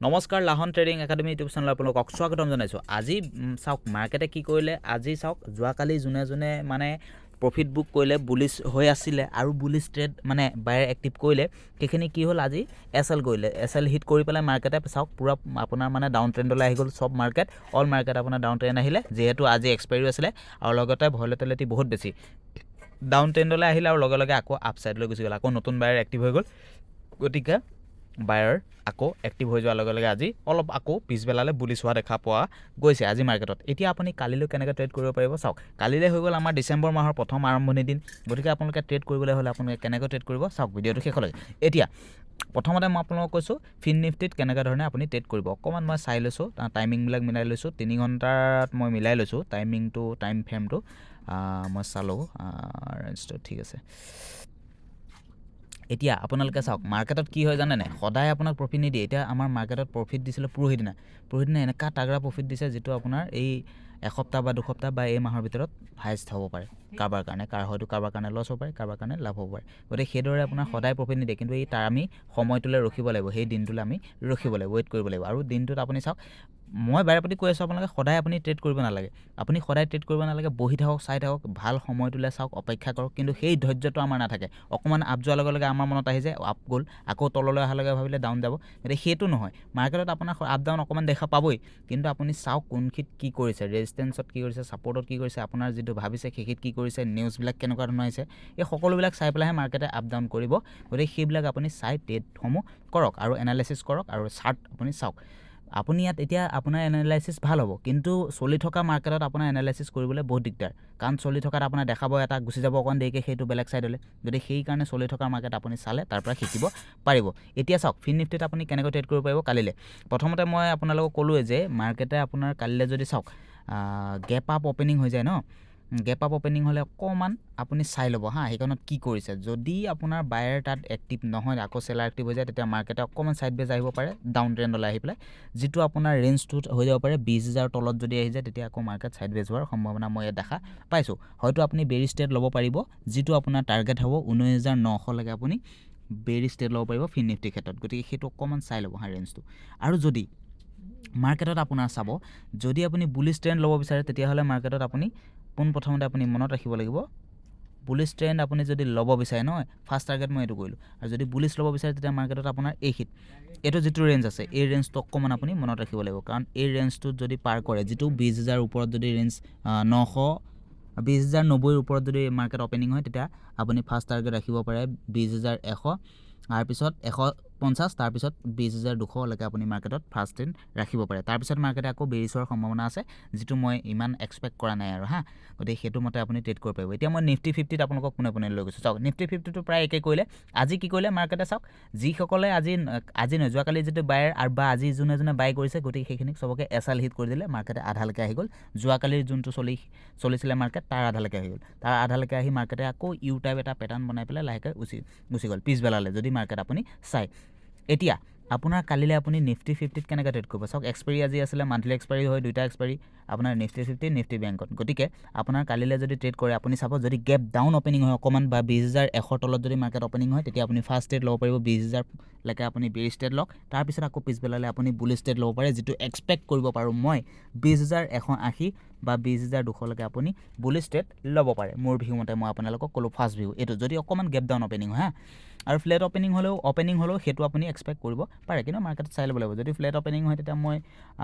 নমস্কাৰ, লাহন trading academy YouTube চেনেলত আপোনালোকক স্বাগতম জনাইছোঁ। আজি চাওক, মাৰ্কেটে কি কৰিলে আজি চাওক। যোৱাকালি যোনে যোনে মানে প্ৰফিট বুক কৰিলে, বুলিছ হৈ আছিলে আৰু বুলিছ ট্ৰেড মানে বায়াৰ এক্টিভ কৰিলে, সেইখিনি কি হ'ল? আজি এছ এল কৰিলে। এছ এল হিট কৰি পেলাই মাৰ্কেটে চাওক, পূৰা আপোনাৰ মানে ডাউন ট্ৰেণ্ডলৈ আহি গ'ল। চব মাৰ্কেট, অল মাৰ্কেট আপোনাৰ ডাউন ট্ৰেণ্ড আহিলে। যিহেতু আজি এক্সপায়াৰীও আছিলে আৰু লগতে ভলেটিলিটি বহুত বেছি, ডাউন ট্ৰেণ্ডলৈ আহিলে আৰু লগে লগে আকৌ আপ ছাইডলৈ গুচি গ'ল। আকৌ নতুন বায়াৰ এক্টিভ হৈ গ'ল। গতিকে বায়াৰ আকৌ এক্টিভ হৈ যোৱাৰ লগে লগে আজি অলপ আকৌ পিছবেলালৈ বুলিছ হোৱা দেখা পোৱা গৈছে আজি মাৰ্কেটত। এতিয়া আপুনি কালিলৈ কেনেকৈ ট্ৰেড কৰিব পাৰিব চাওক। কালিলৈ হৈ গ'ল আমাৰ ডিচেম্বৰ মাহৰ প্ৰথম আৰম্ভণি দিন। গতিকে আপোনালোকে ট্ৰেড কৰিবলৈ হ'লে আপোনালোকে কেনেকৈ ট্ৰেড কৰিব চাওক ভিডিঅ'টো শেষলৈকে। এতিয়া প্ৰথমতে মই আপোনালোকক কৈছোঁ, ফিন নিফটিত কেনেকৈ ধৰণে আপুনি ট্ৰেড কৰিব। অকণমান মই চাই লৈছোঁ, টাইমিংবিলাক মিলাই লৈছোঁ। 3 ঘণ্টাত মই মিলাই লৈছোঁ টাইমিংটো, টাইম ফ্ৰেমটো মই চালোঁ, ৰেঞ্জটো ঠিক আছে। এতিয়া আপোনালোকে চাওক, মাৰ্কেটত কি হয় জানেনে? সদায় আপোনাক প্ৰফিট নিদিয়ে। এতিয়া আমাৰ মাৰ্কেটত প্ৰফিট দিছিলে পৰহি দিনা। পৰহি দিনা এনেকুৱা তাগৰা প্ৰফিট দিছে, যিটো আপোনাৰ এই এসপ্তাহ বা 2 সপ্তাহ বা এই মাহৰ ভিতৰত হায়েষ্ট হ'ব পাৰে কাৰোবাৰ কাৰণে। হয়তো কাৰোবাৰ কাৰণে লছ হ'ব পাৰে, কাৰোবাৰ কাৰণে লাভ হ'ব পাৰে। গতিকে সেইদৰে আপোনাৰ সদায় প্ৰফিট নিদিয়ে। কিন্তু এই তাৰ আমি সময়টোলৈ ৰখিব লাগিব, সেই দিনটোলৈ আমি ৰখিব লাগিব, ৱেইট কৰিব লাগিব। আৰু দিনটোত আপুনি চাওক, মই বাৰে প্ৰতি কৈ আছোঁ আপোনালোকে, সদায় আপুনি ট্ৰেড কৰিব নালাগে। আপুনি সদায় ট্ৰেড কৰিব নালাগে। বহি থাকক, চাই থাকক, ভাল সময়টোলৈ চাওক, অপেক্ষা কৰক। কিন্তু সেই ধৈৰ্যটো আমাৰ নাথাকে। অকণমান আপ যোৱাৰ লগে লগে আমাৰ মনত আহি যায়, আপ গ'ল, আকৌ তললৈ অহাৰ লগে ভাবিলে ডাউন যাব। গতিকে সেইটো নহয়। মাৰ্কেটত আপোনাৰ আপ ডাউন অকণমান দেখা পাবই। কিন্তু আপুনি চাওক কোনখিনিত কি কৰিছে, ৰেজিষ্টেঞ্চত কি কৰিছে, ছাপৰ্টত কি কৰিছে, আপোনাৰ যিটো ভাবিছে সেইখিনিত কি কৰিছে, নিউজবিলাক কেনেকুৱা ধৰণৰ আহিছে, এই সকলোবিলাক চাই পেলাইহে মাৰ্কেটে আপ ডাউন কৰিব। গতিকে সেইবিলাক আপুনি চাই ট্ৰেডসমূহ কৰক আৰু এনালাইচিছ কৰক আৰু চাৰ্ট আপুনি চাওক। আপুনি ইয়াত এতিয়া আপোনাৰ এনালাইচিছ ভাল হ'ব, কিন্তু চলি থকা মাৰ্কেটত আপোনাৰ এনালাইচিছ কৰিবলৈ বহুত দিগদাৰ। কাৰণ চলি থকাত আপোনাৰ দেখাব এটা, গুচি যাব অকণ দেৰিকৈ সেইটো বেলেগ ছাইডলৈ। গতিকে সেইকাৰণে চলি থকা মাৰ্কেট আপুনি চালে তাৰ পৰা শিকিব পাৰিব। এতিয়া চাওক, ফিন নিফটিত আপুনি কেনেকৈ ট্ৰেড কৰিব পাৰিব কালিলৈ। প্ৰথমতে মই আপোনালোকক ক'লোৱে যে মাৰ্কেটে আপোনাৰ কালিলৈ যদি চাওক গেপ আপ অ'পেনিং হৈ যায় ন, গেপ আপ অ'পেনিং হ'লে অকণমান আপুনি চাই ল'ব হা, সেইখনত কি কৰিছে। যদি আপোনাৰ বায়াৰ তাত এক্টিভ নহয়, আকৌ চেলাৰ এক্টিভ হৈ যায়, তেতিয়া মাৰ্কেটে অকণমান ছাইড বেজ আহিব পাৰে। ডাউন ট্ৰেণ্ডলৈ আহি পেলাই যিটো আপোনাৰ ৰেঞ্জটোত হৈ যাব পাৰে, 20,000 তলত যদি আহি যায়, তেতিয়া আকৌ মাৰ্কেট ছাইড বেজ হোৱাৰ সম্ভাৱনা মই ইয়াত দেখা পাইছোঁ। হয়তো আপুনি বেৰিছ ট্ৰেড ল'ব পাৰিব, যিটো আপোনাৰ টাৰ্গেট হ'ব 19,900লৈকে আপুনি বেৰিছ ট্ৰেড ল'ব পাৰিব ফিন নিফটিৰ ক্ষেত্ৰত। গতিকে সেইটো অকণমান চাই ল'ব হা ৰেঞ্জটো। আৰু যদি মাৰ্কেটত আপোনাৰ চাব, যদি আপুনি বুলিছ ট্ৰেণ্ড ল'ব বিচাৰে, তেতিয়াহ'লে মাৰ্কেটত আপুনি পোনপ্ৰথমতে আপুনি মনত ৰাখিব লাগিব, বুলিছ ট্ৰেণ্ড আপুনি যদি ল'ব বিচাৰে নহয়, ফাৰ্ষ্ট টাৰ্গেট মই এইটো কৰিলোঁ। আৰু যদি বুলিছ ল'ব বিচাৰে, তেতিয়া মাৰ্কেটত আপোনাৰ এইখিত এইটো যিটো ৰেঞ্জ আছে, এই ৰেঞ্জটো অকণমান আপুনি মনত ৰাখিব লাগিব। কাৰণ এই ৰেঞ্জটোত যদি পাৰ কৰে, যিটো 20,000 ওপৰত যদি ৰেঞ্জ 900, 20,090ৰ ওপৰত যদি মাৰ্কেট অ'পেনিং হয়, তেতিয়া আপুনি ফাৰ্ষ্ট টাৰ্গেট ৰাখিব পাৰে 20,100, তাৰপিছত 150, তাৰপিছত 20,200লৈকে আপুনি মাৰ্কেটত ফাৰ্ষ্ট ট্ৰেণ্ড ৰাখিব পাৰে। তাৰপিছত মাৰ্কেটে আকৌ বেৰিছ হোৱাৰ সম্ভাৱনা আছে, যিটো মই ইমান এক্সপেক্ট কৰা নাই আৰু হা। গতিকে সেইটো মতে আপুনি ট্ৰেড কৰিব পাৰিব। এতিয়া মই নিফটি 50ত আপোনালোকক পোনে পোনে লৈ গৈছোঁ। চাওক, নিফটি 50টো প্ৰায় একে কৰিলে। আজি কি কৰিলে মাৰ্কেটে চাওক। যিসকলে আজি, আজি নহয়, যোৱাকালি যিটো বায়াৰ আৰু বা আজি যোনে যোনে বাই কৰিছে, গতিকে সেইখিনিক চবকে এছ এল হিট কৰি দিলে। মাৰ্কেটে আধালৈকে আহি গ'ল। যোৱাকালিৰ যোনটো চলিছিলে মাৰ্কেট, তাৰ আধালৈকে আহি গ'ল। তাৰ আধালৈকে আহি মাৰ্কেটে আকৌ ইউ টাইপ এটা পেটাৰ্ণ বনাই পেলাই লাহেকৈ গুচি গ'ল পিছবেলালৈ যদি মাৰ্কেট আপুনি চায়। এতিয়া আপোনাৰ কালিলৈ আপুনি নিফটি 50ত কেনেকৈ ট্ৰেড কৰিব চাওক। এক্সপায়াৰী আজি আছিলে, মান্থলি এক্সপায়াৰী হয়, দুইটা এক্সপায়াৰী আপোনাৰ নিফটি 50, নিফটি বেংকত। গতিকে আপোনাৰ কালিলৈ যদি ট্ৰেড কৰে, আপুনি চাব যদি গেপ ডাউন অ'পেনিং হয় অকণমান বা 20,100ৰ তলত যদি মাৰ্কেট অ'পেনিং হয়, তেতিয়া আপুনি ফাৰ্ষ্ট ট্ৰেড ল'ব পাৰিব। 20,000লৈকে আপুনি বেৰিছ ট্ৰেড লওক। তাৰপিছত আকৌ পিছবেলালৈ আপুনি বুলিছ ট্ৰেড ল'ব পাৰে, যিটো এক্সপেক্ট কৰিব পাৰোঁ মই 20,180 বা 20,200লৈকে আপুনি বুলিছ ট্ৰেড ল'ব পাৰে। মোৰ ভিউ মতে মই আপোনালোকক ক'লোঁ, ফাৰ্ষ্ট ভিউ এইটো, যদি অকণমান গেপ ডাউন অ'পেনিং হয় হা। আৰু ফ্লেট অ'পেনিং হ'লেও সেইটো আপুনি এক্সপেক্ট কৰিব পাৰে। কিন্তু মাৰ্কেটত চাই ল'ব লাগিব। যদি ফ্লেট অ'পেনিং হয়, তেতিয়া মই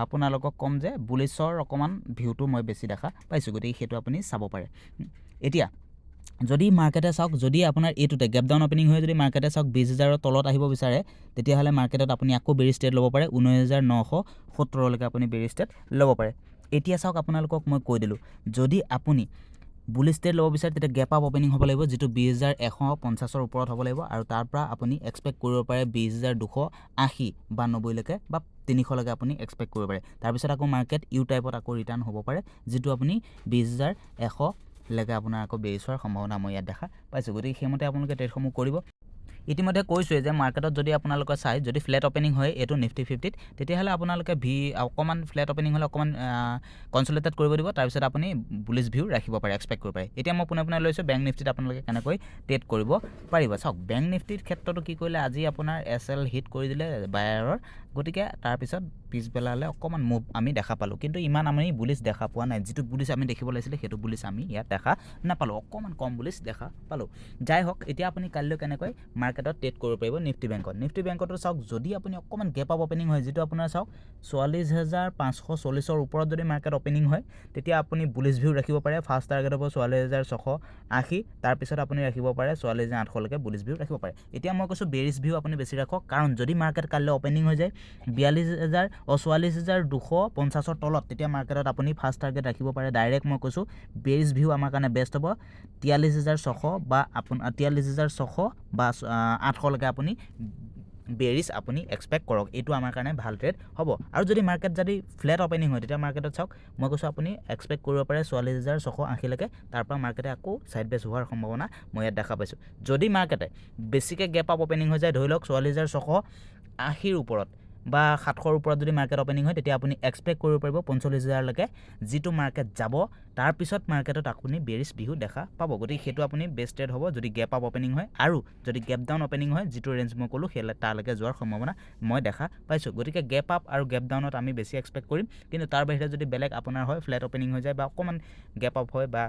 আপোনালোকক ক'ম যে বুলিছৰ অকণমান ভিউটো মই বেছি দেখা পাইছোঁ। গতিকে সেইটো আপুনি চাব পাৰে। এতিয়া যদি মাৰ্কেটে চাওক, যদি আপোনাৰ এইটোতে গেপ ডাউন অ'পেনিং হৈ যদি মাৰ্কেটে চাওক 20,000ৰ তলত আহিব বিচাৰে, তেতিয়াহ'লে মাৰ্কেটত আপুনি আকৌ বেৰিছ ট্ৰেড ল'ব পাৰে। 19,970লৈকে আপুনি বেৰিছ ট্ৰেড ল'ব পাৰে। এতিয়া চাওক, আপোনালোকক মই কৈ দিলোঁ, যদি আপুনি বুলিছ ট্ৰেড ল'ব বিচাৰে, তেতিয়া গেপ আপ অ'পেনিং হ'ব লাগিব, যিটো 20,150ৰ ওপৰত হ'ব লাগিব। আৰু তাৰ পৰা আপুনি এক্সপেক্ট কৰিব পাৰে 20,280 বা 90লৈকে বা 300লৈকে আপুনি এক্সপেক্ট কৰিব পাৰে। তাৰপিছত আকৌ মাৰ্কেট ইউ টাইপত আকৌ ৰিটাৰ্ণ হ'ব পাৰে, যিটো আপুনি 20,100লৈকে আপোনাৰ আকৌ বেৰিছ হোৱাৰ সম্ভাৱনা মই ইয়াত দেখা পাইছোঁ। গতিকে সেইমতে আপোনালোকে ট্ৰেডসমূহ কৰিব। ইতিমধ্যে কৈছোঁৱে যে মাৰ্কেটত যদি আপোনালোকে চায়, যদি ফ্লেট অ'পেনিং হয় এইটো নিফটি 50ত, তেতিয়াহ'লে আপোনালোকে অকণমান ফ্লেট অ'পেনিং হ'লে অকণমান কনচলিডেট কৰিব দিব। তাৰপিছত আপুনি বুলিছ ভিউ ৰাখিব পাৰে, এক্সপেক্ট কৰিব পাৰে। এতিয়া মই পোনে পোনে লৈছোঁ বেংক নিফটিত আপোনালোকে কেনেকৈ ট্ৰেড কৰিব পাৰিব। চাওক, বেংক নিফটিৰ ক্ষেত্ৰতো কি কৰিলে আজি? আপোনাৰ এছ এল হিট কৰি দিলে বায়াৰৰ। গতিকে তাৰপিছত পিছবেলালৈ অকণমান মুভ আমি দেখা পালোঁ, কিন্তু ইমান আমি বুলিছ দেখা পোৱা নাই। যিটো বুলিছ আমি দেখিব লাগিছিলে, সেইটো বুলিছ আমি ইয়াত দেখা নাপালোঁ, অকণমান কম বুলিছ দেখা পালোঁ। যাই হওক, এতিয়া আপুনি কাইলৈ কেনেকৈ মাৰ্কেটত ট্ৰেড কৰিব পাৰিব নিফটি বেংকত? নিফটি বেংকতো চাওক, যদি আপুনি অকণমান গেপ আপ অ'পেনিং হয়, যিটো আপোনাৰ চাওক 44,540ৰ ওপৰত যদি মাৰ্কেট অ'পেনিং হয়, তেতিয়া আপুনি বুলিছ ভিউ ৰাখিব পাৰে। ফাৰ্ষ্ট টাৰ্গেট হ'ব 44,680, তাৰপিছত আপুনি ৰাখিব পাৰে 44,800লৈকে বুলিছ ভিউ ৰাখিব পাৰে। এতিয়া মই কৈছোঁ, বেৰিছ ভিউ আপুনি বেছি ৰাখক, কাৰণ যদি মাৰ্কেট কাইলৈ অ'পেনিং হৈ যায় 42,000, 44,250ৰ তলত, তেতিয়া মাৰ্কেটত আপুনি ফাৰ্ষ্ট টাৰ্গেট ৰাখিব পাৰে ডাইৰেক্ট। মই কৈছোঁ, বেৰিছ ভিউ আমাৰ কাৰণে বেষ্ট হ'ব 43,600 বা আপোনাৰ 43,600 বা 800লৈকে আপুনি বেৰিছ আপুনি এক্সপেক্ট কৰক। এইটো আমাৰ কাৰণে ভাল ট্ৰেড হ'ব। আৰু যদি মাৰ্কেট যদি ফ্লেট অ'পেনিং হয়, তেতিয়া মাৰ্কেটত চাওক, মই কৈছোঁ, আপুনি এক্সপেক্ট কৰিব পাৰে 44,680লৈকে। তাৰপৰা মাৰ্কেটে আকৌ ছাইড বেছ হোৱাৰ সম্ভাৱনা মই ইয়াত দেখা পাইছোঁ। যদি মাৰ্কেটে বেছিকৈ গেপ আপ অ'পেনিং হৈ যায়, ধৰি লওক 44,680ৰ ওপৰত বা 700ৰ ওপৰত যদি মাৰ্কেট অ'পেনিং হয়, তেতিয়া আপুনি এক্সপেক্ট কৰিব পাৰিব 45,000লৈকে যিটো মাৰ্কেট যাব। তাৰপিছত মাৰ্কেটত আপুনি বেৰিছ ভিউ দেখা পাব। গতিকে সেইটো আপুনি বেষ্ট ট্ৰেড হ'ব যদি গেপ আপ অ'পেনিং হয়। আৰু যদি গেপ ডাউন অ'পেনিং হয়, যিটো ৰেঞ্জ মই ক'লোঁ, সেই তালৈকে যোৱাৰ সম্ভাৱনা মই দেখা পাইছোঁ। গতিকে গেপ আপ আৰু গেপ ডাউনত আমি বেছি এক্সপেক্ট কৰিম। কিন্তু তাৰ বাহিৰে যদি বেলেগ আপোনাৰ হয়, ফ্লেট অ'পেনিং হৈ যায় বা অকণমান গেপ আপ হয় বা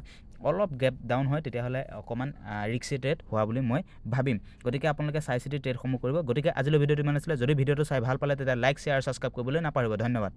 অলপ গেপ ডাউন হয়, তেতিয়াহ'লে অকণমান ৰিক্সি ট্ৰেড হোৱা বুলি মই ভাবিম। গতিকে আপোনালোকে চাই চিতি ট্ৰেডসমূহ কৰিব। গতিকে আজিলৈ ভিডিঅ'টো ইমান আছিলে। যদি ভিডিঅ'টো চাই ভাল পালে, তেতিয়া লাইক, শ্বেয়াৰ, ছাবস্ক্ৰাইব কৰিবলৈ নাপাহৰিব। ধন্যবাদ।